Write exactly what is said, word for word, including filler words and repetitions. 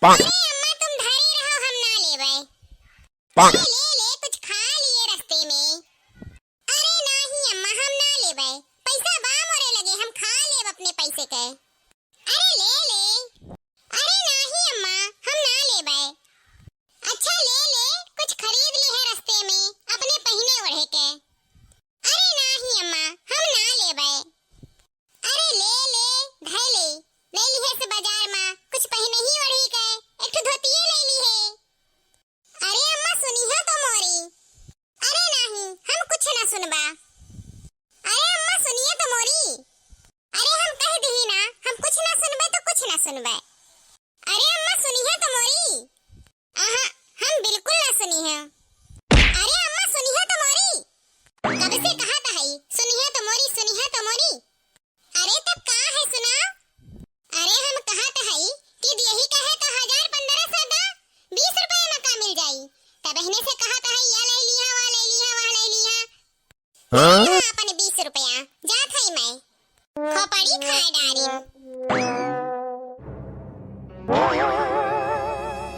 अरे अम्मा, तुम धरे रहो, हम ना लेबै। अरे ले ले, कुछ खा लिए रस्ते में। अरे नाही अम्मा, हम ना लेबै, पैसा बा मोरे लगे, हम खा लेब अपने पैसे के। अरे ले ले। अरे नाही अम्मा, हम ना लेबै। अच्छा ले ले, कुछ खरीद लिहे रस्ते में अपने पहिने ओढ़े के। अरे नाही अम्मा, हम ना लेबै। अरे ले ले, धै ले, ले लिहे से बाजार मा कुछ पहिने ही ओढ़ी के, एक ठो धोतिये ले लिहे। अरे अम्मा सुनिहा तो मोरी। अरे नाही, हम कुछ ना सुनबा। अरे अम्मा सुनिहा तो मोरी। अरे हम कह दिही ना, हम कुछ ना सुनबे तो कुछ ना सुनबे। अरे अम्मा सुनिहा तो मोरी। आहा, हम बिल्कुल ना सुनिहा। अरे अम्मा सुनिहा तो मोरी। कब से कहत हई, सुनिहा तो मोरी, सुनिहा तो मोरी। अरे तब का है सुना? अरे हम कहत हई कि यही कहे तो हजार पन्द्रह सौ दा, बीस रुपया में का मिल जाई? तब एहने से कहत हई, या ले लिहा, वा ले लिहा, वा ले लिहा। हाँ? हाँ, अपन बीस रुपया, जात हई मैं। खोपड़ी खाए डारिन।